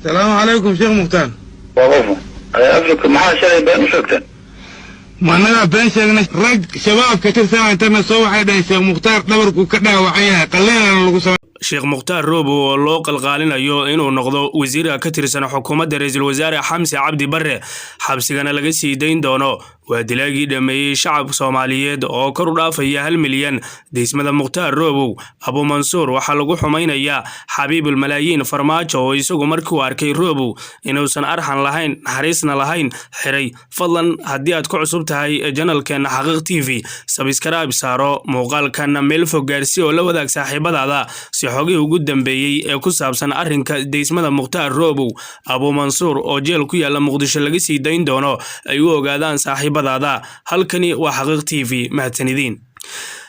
Salaamu calaykum, Sheekh Mukhtaar. Waa qofa Afrika, maxaa shalay been u sheegteen? Ma annagaa been sheegnay? Rag Shabaabka tirsan internet soo waxay dhaheen Sheekh Mukhtaar dhabarku ka dhaawacan yahay, qaleenana lagu samay. Sheekh Mukhtaar Roobow oo loo qalqaalinayo inuu noqdo wasiirka ka tirsan xukuumadda Ra-iisul Wasaare Xamse Cabdi Barre, xabsigana laga sii dayn doono, waa dilaagii dhammeeyey shacab Soomaaliyeed oo kor u dhaafaya 1 milyan. Deysmada Mukhtaar Roobow Abuumansuur waxaa lagu xumaynayaa Xabiibul Malaayiin Farmaajo, oo isagu markuu arkay Roobow inuusan arxan lahayn, naxariisna lahayn, xiray. Fadlan, haddii aad ku cusub tahay channelkeena Xaqiiq TV, subscribe saaro, muuqaalkana meel fog gaarsi oo la wadaag saaxiibadaada, si xogihii ugu dambeeyey ee ku saabsan arrinka deysmada Mukhtaar Roobow Abuumansuur oo jeel ku yaalla Muqdisho laga sii dayn doono ay u ogaadaan saaxiibadaada. Halkani waa Xaqiiq TV. Mahadsanidin.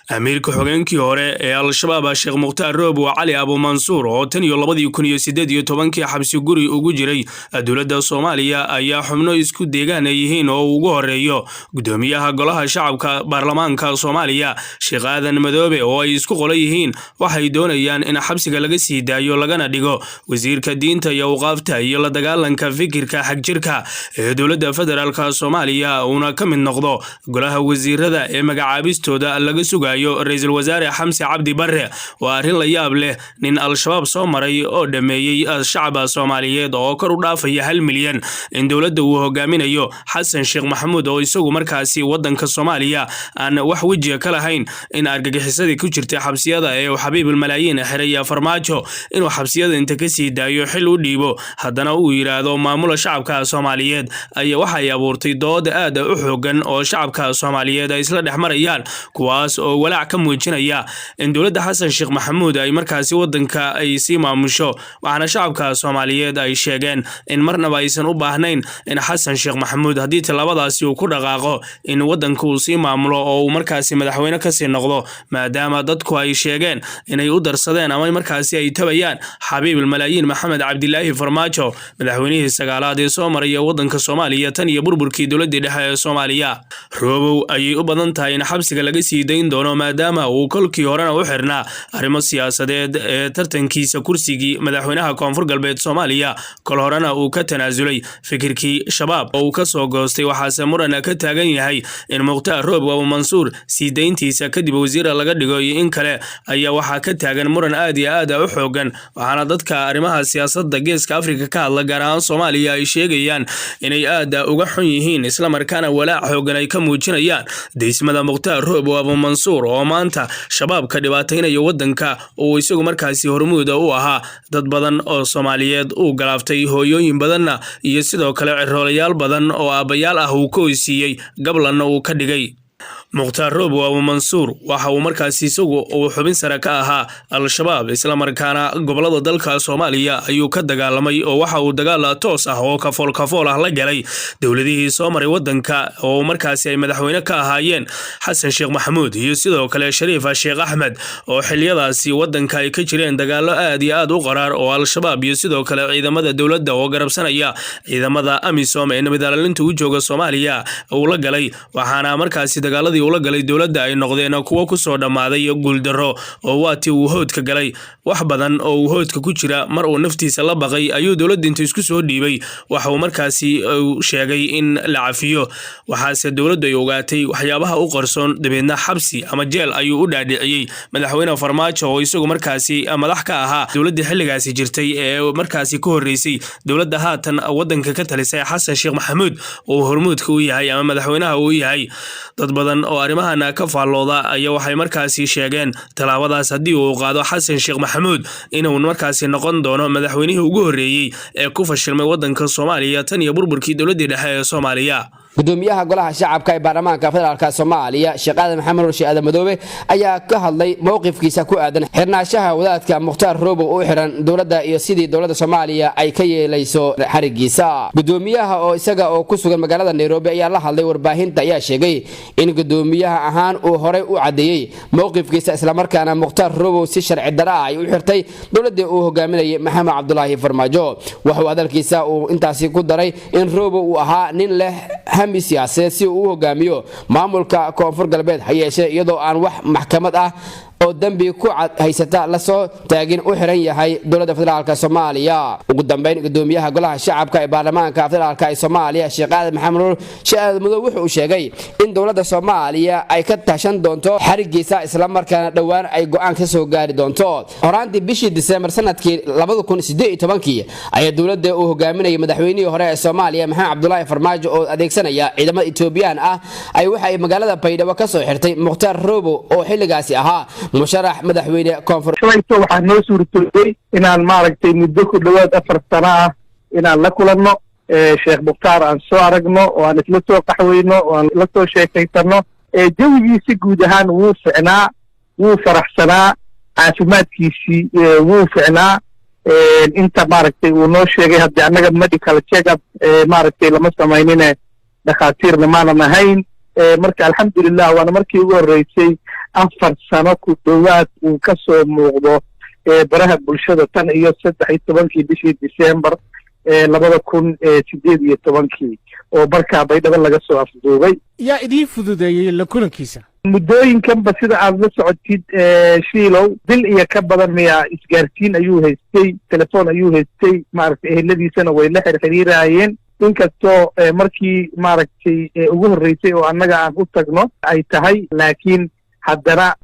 Amiirka xogeenkii hore ee Al-Shabaab, Sheekh Mukhtaar Roobow Cali Abuumansuur, oo tan iyo 2018-kii xabsi guri ugu jiray dowladda Soomaaliya, ayaa xubno isku deegaan ay yihiin oo ugu horeeyo gudoomiyaha Golaha Shacabka Baarlamaanka Soomaaliya, Sheekh Aadan Madoobe, oo ay isku qolo yihiin, waxay doonayaan in xabsiga laga sii daayo, lagana dhigo wasiirka diinta iyo awqaafta iyo la dagaalanka fikirka xagjirka ee dowladda federaalka Soomaaliya, uuna ka mid noqdo golaha wasiirada ee magacaabistooda laga sugayo Ra-iisul Wasaare Xamse Cabdi Barre. Waa arrin la yaab leh, nin Al-Shabaab soo maray oo dhammeeyey shacaba Soomaaliyeed oo kor u dhaafaya 1 milyan, in dowladda uu hogaaminayo Xasan Sheekh Maxamuud, oo isagu markaasi waddanka Soomaaliya aan wax wejiga ka lahayn, in argagixisadii ku jirtay xabsiyada ee uu Xabiibul Malaayiin xiray Farmaajo inuu xabsiyada inta ka sii daayo xil u dhiibo, haddana uu yidhaahdo maamula shacabka Soomaaliyeed, ayaa waxay abuurtay dood aad u xoogan oo shacabka Soomaaliyeed ay isla dhex marayaan, kuwaas oo walaac ka muujinaya in dowladda Xasan Sheekh Maxamuud ay markaasi waddanka ay sii maamusho. Waxaana shacabka Soomaaliyeed ay sheegeen in marnaba aysan u baahnayn in Xasan Sheekh Maxamuud, haddii tallaabadaasi uu ku dhaqaaqo, in waddanka uu sii maamulo oo uu markaasi madaxweyne kasii noqdo, maadaama dadku ay sheegeen inay u darsadeen ama markaasi ay tabayaan Xabiibul Malaayiin Maxamed Cabdilaahi Farmaajo, madaxweynihii sagaalaad ee soo maraya waddanka Soomaaliya tan iyo burburkii dowladdii dhexe ee Soomaaliya. Roobow ayay u badan tahay in xabsiga laga sii dayn doono, maadaama uu kolkii horena u xirnaa arrimo siyaasadeed ee tartankiisa kursigii madaxweynaha Koonfur Galbeed Soomaaliya, kol horena uu ka tanaasulay fikirkii Shabaab oo uu ka soo goostay. Waxaase muran ka taagan yahay in Mukhtaar Roobow Abu Mansuur sii dayntiisa kadib wasiira laga dhigo iyo in kale ayaa waxaa ka taagan muran aad iyo aad u xoogan. Waxaana dadka arrimaha siyaasadda Geeska Afrika ka hadla, gaar ahaan Soomaaliya, ay sheegayaan inay aad uga xun yihiin, islamarkaana walaac xoogan ay ka muujinayaan deysmada Mukhtaar Roobow Abu Mansuur, oo maanta Shabaabka dhibaataynaya waddanka uu isagu markaasi hormuuda u ahaa, dad badan oo Soomaaliyeed uu galaaftay, hooyooyin badanna iyo sidoo kale ciroolayaal badan oo aabbayaal ah uu ka oysiiyey, gablanna uu ka dhigay. Mukhtaar Roobow Abu Mansuur waxa uu markaasi isagu uu xubin sare ka ahaa Al-Shabaab, islamarkaana gobolada dalka Soomaaliya ayuu ka dagaalamay, oo waxa uu dagaal toos ah oo kafool kafool ah la galay dowladihii soo maray waddanka, oo markaasi ay madaxweyne ka ahaayeen Xasan Sheekh Maxamuud iyo sidoo kale Shariif Sheekh Axmed, oo xiliyadaasi waddanka ay ka jireen dagaallo aad iyo aad u qaraar oo Al-Shabaab iyo sidoo kale ciidamada dowladda oo garabsanaya ciidamada AMISOM ee nabadilaalinta u jooga Soomaaliya uu la galay. Waxaana markaasi dagaaladii ula galay dowladda ay noqdeen kuwo kusoo dhammaaday guuldarro, oo waatii uu hoodka galay. Wax badan oo uu hoodka ku jira, mar uu naftiisa la baqay, ayuu dowladda inta isku soo dhiibay waxa uu markaasi sheegay in la cafiyo. Waxaase dowladdu ay ogaatay waxyaabaha u qarsoon, dabeedna xabsi ama jeel ayuu u dhaadhiciyey madaxweyne Farmaajo, oo isagu markaasi madax ka ahaa dowladda xilligaasi jirtay ee markaasi ka horreysay dowladda haatan waddanka ka talisay, Xasan Sheekh Maxamuud oo hormuudka u yahay ama madaxweynaha uu yahay. Dad badan oo arrimahan ka faallooda ayaa waxay markaasi sheegeen tallaabadaas haddii uu qaado Xasan Sheekh Maxamuud inuu markaasi noqon doono madaxweynihii ugu horreeyey ee ku fashilmay waddanka Soomaaliya tan iyo burburkii dowladdii dhexe ee Soomaaliya. Gudoomiyaha Golaha Shacabka ee Baarlamaanka Federaalk Soomaaliya, Sheekh Aadan Maxamed Nuur Sheekh Aadan Madoobe, ayaa ka hadlay mowqifkiisa ku aadan xirnaanshaha wadaadka Mukhtaar Roobow u xiran dowladda iyo sidii dowladda Soomaaliya ay ka yeelayso xarigiisa. Gudoomiyaha oo isaga oo ku sugan magaalada Nairobi ayaa la hadlay warbaahinta ayaa sheegay in gudoomiyaha ahaan uu horey u caddeeyey mowqifkiisa, islamarkaana Mukhtaar Roobow si sharci dara ah ay u xirtay dowladdii uu hogaaminayay Maxamed Cabdulaahi Farmaajo. Waxuu hadalkiisa uu intaasi ku daray in Roobow uu ahaa nin leh hami siyaasadeed si uu u hogaamiyo maamulka Koonfur Galbeed, ha yeeshee iyadoo aan wax maxkamad ah Oo dembi ku cad haysata lasoo taagin u xiran yahay dowladda federaalka Soomaaliya. Ugu dambeyn, gudoomiyaha Golaha Shacabka ee Baarlamaanka Federaalka ee Soomaaliya, Sheekh Aadan Maxamed Nuur, Sheekh Aadan Madow, wuxuu sheegay in dowladda Soomaaliya ay ka tashan doonto xarigiisa, islamarkaana dhowaan ay go'aan ka soo gaari doonto. Horaantii bishii Disembar sanadkii 2018-kii ayaa dowladda uu hogaaminayay madaxweynihii hore ee Soomaaliya, Maxamed Cabdulaahi Farmaajo, oo adeegsanaya ciidamada Etoobiyaan ah, ay waxa ay magaalada Baydhabo ka soo xirtay Mukhtaar Robo oo xilligaasi ahaa musharax madaxweyne koonfur. Shalayto waxaa noo suurtooday inaan, maaragtay, muddo ku dhowaad 4 sano ah inaan la kulanno Sheekh Mukhtaar, aan soo aragno oo aan isla soo qaxweyno oo aan la soo sheekaysano. Jawigiisi guud ahaan wuu ficnaa, wuu faraxsanaa, caafimaadkiisii wuu ficnaa inta, maaragtay, uu noo sheegay. Haddii annaga medical check up, maaragtay, lama samaynine, dhakhaatiirna maanan ahayn. Marka alxamdulilah, waana markii ugu horreysay 4 sano ku dhowaad uu ka soo muuqdo baraha bulshada, tan iyo 13-kii bishii December 2018-kii oo markaa Baydhabo laga soo afduubay. Yaa idiin fududeeyey la kulankiisa? Muddooyinkanba, sida aad la socotid, Shiilow, bil iyo ka badan miyaa isgaarsiin ayuu haystay, telefoon ayuu haystay, maaragtay, eheladiisana way la xirxiriiraayeen, inkastoo markii, maaragtay, ugu horreysay oo annaga aan u tagno ay tahay, laakiin haddana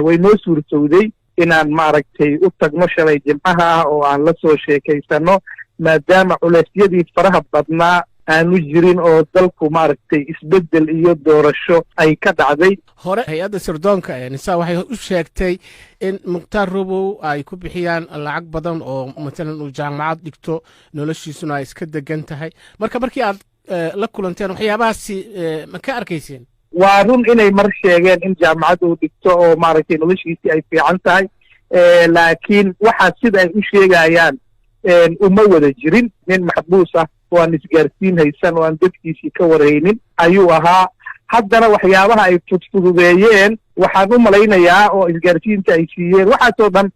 way noo suurtowday inaan, maaragtay, u tagno shalay Jimcaha ah oo aan la soo sheekaysano, maadaama culeysyadii faraha badnaa aanu jirin oo dalku, maaragtay, isbeddel iyo doorasho ay ka dhacday. Hore hay-adda sirdoonka ee NISA waxay u sheegtay in Mukhtaar Robow ay ku bixiyaan lacag badan oo matalan uu jaamacad dhigto, noloshiisuna ay iska degan tahay. Marka markii aad la kulanteen, waxyaabahaasi ma ka arkayseen? Waa run inay mar sheegeen in jaamacad uu dhigto oo, maaragtay, noloshiisii ay fiican tahay, laakiin waxaa sida ay u sheegayaan uma wada jirin. Nin maxbuus ah oo aan isgaarsiin haysan oo aan dadkiisii ka warhaynin ayuu ahaa. Haddana waxyaabaha ay fudfududeeyeen waxaan u malaynayaa oo isgaarsiinta ay siiyeen, waxaasoo dhan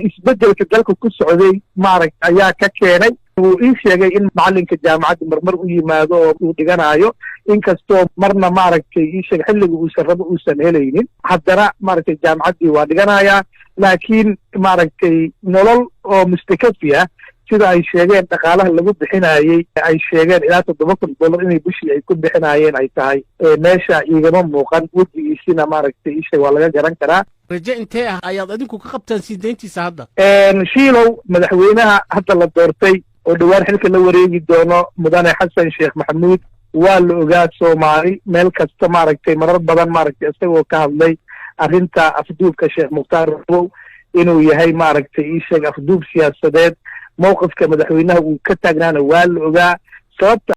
isbeddelka dalka ku socday, maaragta, ayaa ka keenay. Wuu ii sheegay in macallinka jaamacadda marmar u yimaado oo uu dhiganaayo, inkastoo marna, maaragtay, ii sheeg xilliga uusan rabo uusan helaynin, haddana, maaragtay, jaamacaddii waa dhiganayaa, laakiin, maaragtay, nolol oo mustakafi ah sida ay sheegeen dhaqaalaha lagu bixinayey, ay sheegeen ilaa $7,000 inay bishii ay ku bixinaayeen ay tahay, meesha iigama muuqan. Wejigiisina, maaragtay, isha waa laga garan karaa. Raje intee ah ayaad adinku ka qabtaan sii deyntiisa hadda? Shiilow, madaxweynaha hadda la doortay oo dhowaan xilka la wareegi doono, Mudane Xasan Sheekh Maxamuud, waa la ogaa Soomaali meel kasta, maaragtay, marar badan, maaragtay, isagoo ka hadlay arrinta afduubka Sheekh Mukhtaar Robow inuu yahay, maaragtay, ii sheeg, afduub siyaasadeed. Mowqifka madaxweynaha uu ka taagnaana waa la ogaa sababta.